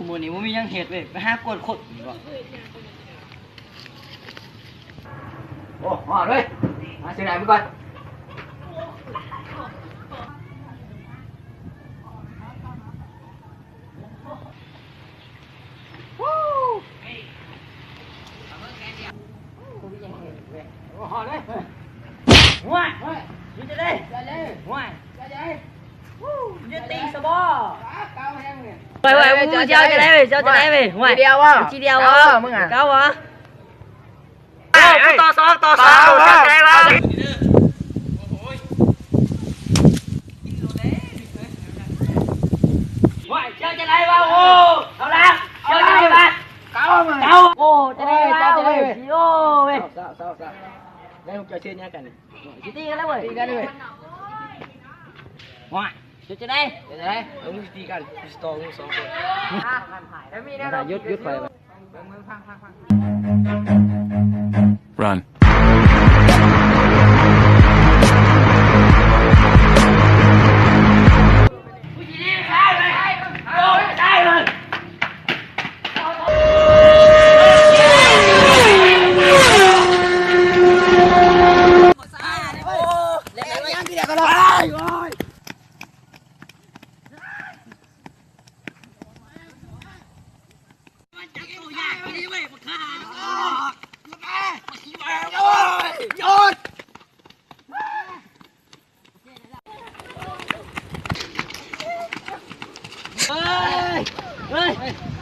ມື້ນີ້ບໍ່ມີຫຍັງເຮັດເວີຍ ໄປຫາກວດຄົນນີ້ບໍ່. ໂອ້ ຮອດເວີຍ ມາຊິໄດ້ມື້ກ່ອນ. ໂອ້ ຮອດເລີຍ. ຫ້ວຍ ເຮັດຈັ່ງໃດ? ຫ້ວຍ ຈະຕີສະບໍ? ໄປ ໄປ ເຈົ້າຈະໄດ້ເວີຍ ເຈົ້າຈະໄດ້ເວີຍ. ຫ້ວຍ ທີດຽວບໍ່? ທີດຽວບໍ່? ເກົ້າບໍ່? ເກົ້າບໍ່? ໂອ້ ຕໍ່ສອງ ຕໍ່ສອງ ເຈົ້າຈະໄດ້ບໍ່? ໂອ້ຍ ເຈົ້າຈະໄດ້ບໍ່? ໂອ້ ເອົາລະ ເຈົ້າຈະໄດ້ບໍ່? ເກົ້າ ເກົ້າ ໂອ້ ຈະໄດ້ບໍ່? ເຈົ້າຈະໄດ້ເວີຍ. ໂອ້ຍ ເຊົາ ເຊົາ ເຊົາ ເຈົ້າຊິເຮັດຫຍັງກັນນີ້? ຊິຕີກັນແລ້ວເວີຍ ຕີກັນເວີຍ. ໂອ້ຍ ເຈົ້າຈະໄດ້ ຈະໄດ້ ເອົາ ຊິຕີກັນ ຊິຕໍ່ ສອງຄົນ. ຢຸດ ຢຸດໄປ. Run. ເຮີ້ຍ ເຮີ້ຍ.